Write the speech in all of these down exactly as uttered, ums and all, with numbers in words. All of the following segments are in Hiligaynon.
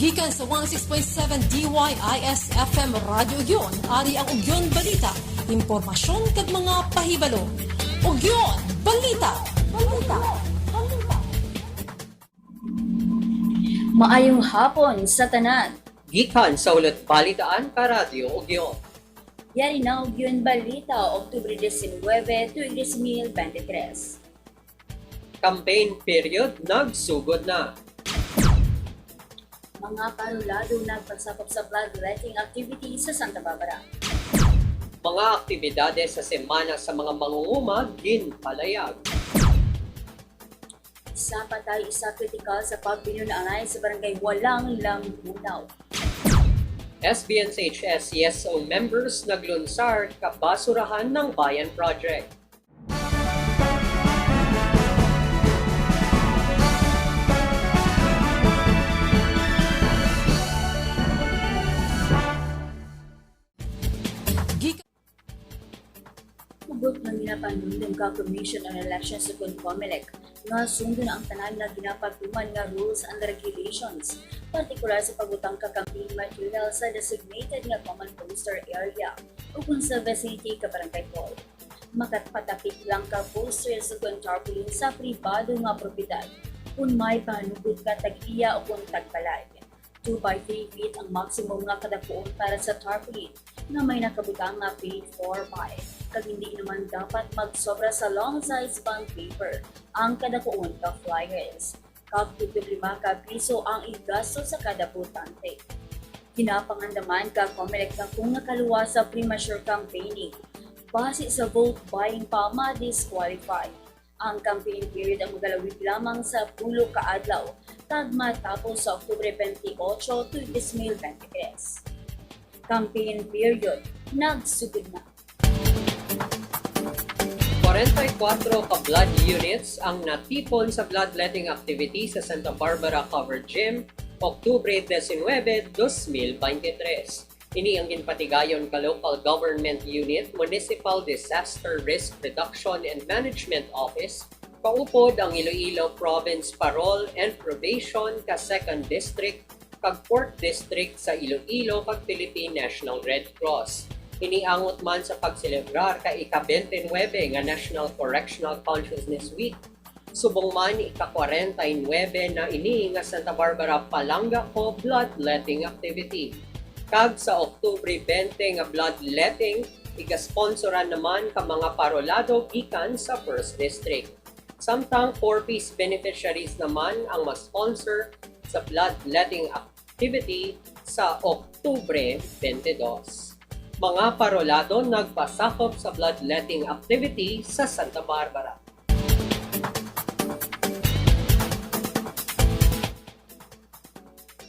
Gikan sa one oh six point seven D Y I S F M Radyo Ugyon, ari ang Ugyon Balita, impormasyon kag mga pahibalo. Ugyon Balita. Balita. Balita. Maayong hapon sa tanan. Gikan sa Hulot Balitaan ka Radyo Ugyon. Yari na Ugyon Balita, Oktubre diecinuebe, tuig dos mil veintitrés. Campaign period nagsugod na. Mga parolado nagpasakop sa bloodletting activity sa Santa Barbara. Mga aktibidades sa semana sa mga mangunguma ginpalayag. Isa patay, isa kritikal sa pagpinunanay sa barangay Walang Lambunaw. S B N C H S C S O members naglunsar ka Basurahan ng Bayan Project. Gik- Hugot nga ginapanumdum ka Commission on Elections ukon COMELEC nga sundon ang tanan nga ginapatuman nga rules and regulations, partikular sa pagbutang ka campaign material sa designated nga common poster area ukon sa vicinity ka barangay hall. Makapatapik lang ka poster ukon tarpaulin sa pribado nga propiedad kon may pahanugot ka tag-iya ukon tagbalay. Two by three feet ang maximum nga kadakuon para sa tarpaulin nga may nakabutang nga paid for by, kag hindi naman dapat magsobra sa long size bond paper ang kadakuon ka flyers, kag tulo lima ka piso ang igasto sa kada botante. Ginapangandaman ka COMELEC nga kung nakaluwas sa premature campaigning, base sa vote buying pa, ma-disqualify. Ang campaign period ang magalawig lamang sa pulo ka adlaw kag matapos sa Oktubre twenty-eight, tuig dos mil veintitrés. Campaign period nagsugod na. Kwarenta y kuwatro ka blood units ang natipon sa bloodletting activity sa Santa Barbara Covered Gym, Oktubre diecinuebe, dos mil veintitrés. Ini ang ginpatigayon ka local government unit, Municipal Disaster Risk Reduction and Management Office, kaupod ang Iloilo Province Parole and Probation ka Second District kag Fourth District sa Iloilo kag Philippine National Red Cross. Ini angot man sa pagselebrar ka ika-twenty-nine nga National Correctional Consciousness Week. Subong man, ika-kwarenta y nuebe na ini nga Santa Barbara Palangga Co bloodletting activity. Kag sa Oktubre twenty nga bloodletting, igasponsoran naman ka mga parolado gikan sa First District. Samtang four Ps beneficiaries naman ang ma-sponsor sa bloodletting activity sa Oktubre twenty-two. Mga parolado nagpasakop sa bloodletting activity sa Santa Barbara.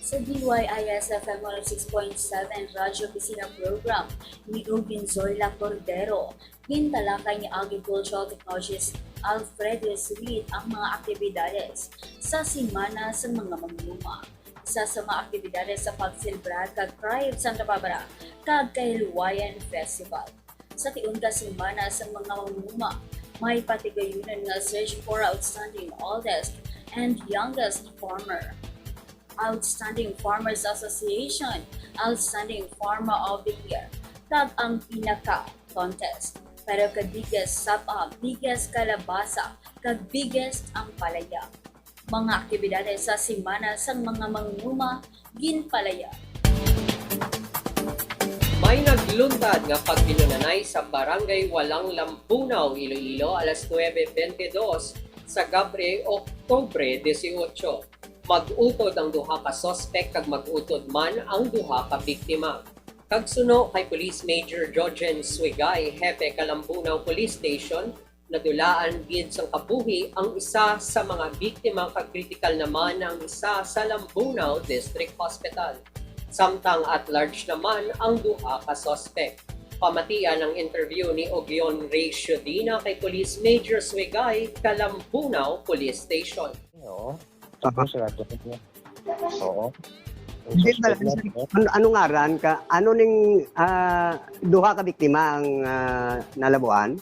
Sa D Y I S F M one oh six point seven Radyo Opisina Program ni Ugin Zoila Cordero, gintalakay ni Agricultural Technologist Alfredo Sulit ang mga aktibidades sa Semana sa mga Manguma. Isa sa mga aktibidades sa pagselebrar kag Thrive Santa Barbara kag Kahilwayan Festival. Sa tion ka Semana sa mga Manguma, may patigayunan nga Search for Outstanding Oldest and Youngest Farmer, Outstanding Farmers Association, Outstanding Farmer of the Year, kag ang pinaka contest. Pero ka biggest saba, biggest kalabasa, kag biggest ampalaya. Mga aktibidades sa Semana sang mga Manguma ginpalayag. May nagluntad nga pagpinunanay sa Barangay Walang Lambunaw, Iloilo, alas nuebe bente dos sa gab-i, Oktubre dieciocho. Mag-utod ang duha ka suspek kag mag-utod man ang duha ka biktima. Kag suno kay Police Major Jojen Suigay, hepe ka Lambunaw Police Station, nadulaan gid sang kabuhi ang isa sa mga biktima kag kritikal naman ang isa sa Lambunaw District Hospital. Samtang at large naman ang duha ka suspek. Pamatian ang interview ni Ugyon Ray Ciodina kay Police Major Suigay ka Lambunaw Police Station. Oo. Tapos, sarado na niya. Oo. Hindi, suspect na, ano, ano ngaran ka? Ano ning, ah, duha ka biktima ang, ah, nalabuan?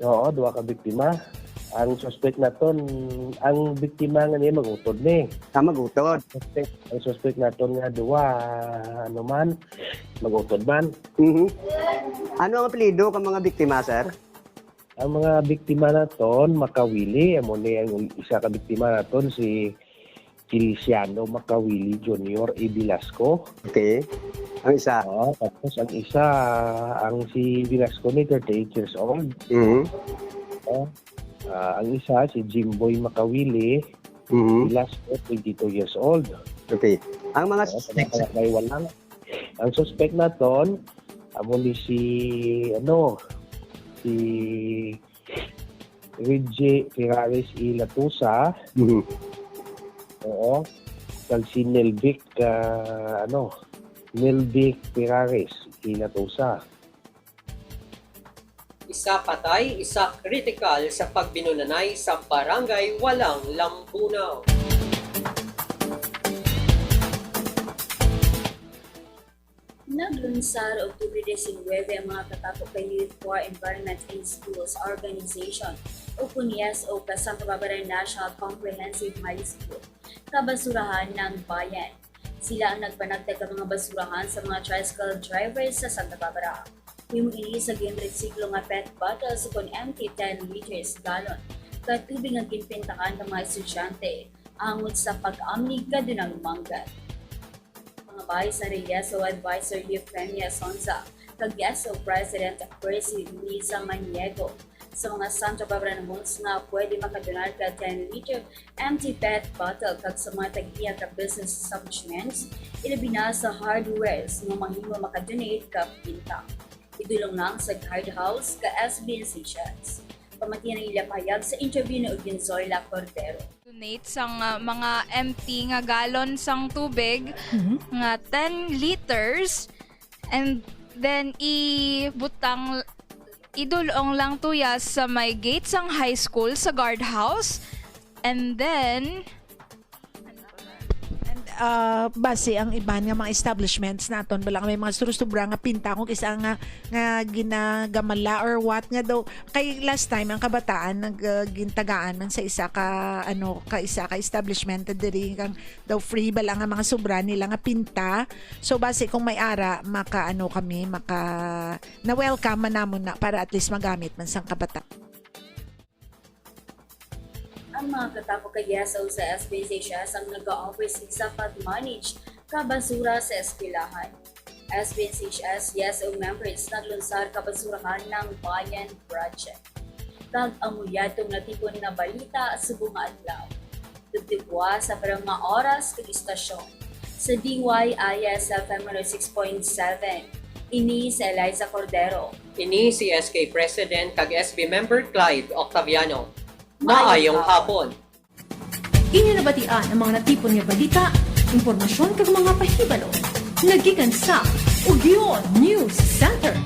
Oo, duha ka biktima. Ang suspect naton, ang biktima nga niya mag-utod ni. Ah, mag-utod. Suspect, ang suspect naton nga duwa, ano man, mag-utod man. Mhm. Ano ang apelyido kang mga biktima, sir? Ang mga biktima naton, Makawili, amo ni ang isa ka biktima naton, si Feliciano Makawili Junior A. Velasco. Okay. Ang isa? Oo, tapos ang isa, ang si Velasco ni thirty-eight years old. Mhm. Oo. Ah, ang isa, si Jimboy Makawili Mhm. Velasco, twenty-two years old. Okay. Ang mga Oo, suspects? Taga Kalakay Walang. Ang suspect naton, amo ni si, ano, si Reggie Ferraris E. Latusa. Mhm. Oo. Kag si Nelvic, ah, ano, Nelvic Ferraris E. Latusa. Isa patay, isa kritikal sa pagbinunanay sa Barangay Walang, Lambunao. Naglunsar Oktubre diecinuebe ang mga Katapo ka Youth for Environment in Schools Organization o kun YESO ka Santa Barbara National Comprehensive High School, Kabasurahan ng Bayan. Sila ang nagpanagtag ka mga basurahan sa mga tricycle drivers sa Santa Barbara. Himo ini sa ginresiklo nga pet bottles ukon empty ten liters galon ka tubig nga ginpintahan ka mga estudyante angot sa pag-amlig kadunang manggad. Mga bahay sa YESO Advisor Eufemia Sonza kag YESO President Percy Luisa Maniego sa mga Santa Barbaranos nga pwede makadonar ka ten liter empty pet bottle kag sa mga tag-iya ka business establishments, ilabi na sa hardwares nga mahimo makadonate ka pinta. Idulong lang sa guardhouse ka S B N Seychelles. Pamatian ang ila pahayag sa interview ni Ugin Zoila Cordero. Donate sang, ah, mga empty nga galon sang tubig Mhm. nga ten liters, and then ibutang, idulong lang tuya sa may gate sang high school sa guardhouse, and then And, ah, basi ang iban nga mga establishments naton, bala nga may mga surusubra nga pinta kung isa nga, nga ginagamala or what nga daw. Kay last time, ang kabataan nag, ah, gintagaan man sa isa ka, ano, ka isa ka establishment diri kang daw free bala nga mga sobra nila nga pinta. So, basi kung may ara, maka, ano, kami, maka, na-welcome man namon na para at least magamit man sang kabataan. Ang mga Katapo ka YESO sa S B N Seychelles ang nag-oversee sa pag-manage ka basura sa eskwelahan. S B N Seychelles YESO members naglunsar ka Basurahan ng Bayan Project. Kag amo yatong natipon nga balita subong nga adlaw. Tugtugwa sa parang mga oras kag istasyon. Sa D Y I S F M one oh six point seven, ini si Eliza Cordero. Ini si S K President kag S B member Clyde Octaviano. Maayong hapon. Inyo nabatian ang mga natipon nga balita, impormasyon kag mga pahibalo nga gikan sa Ugyon News Center.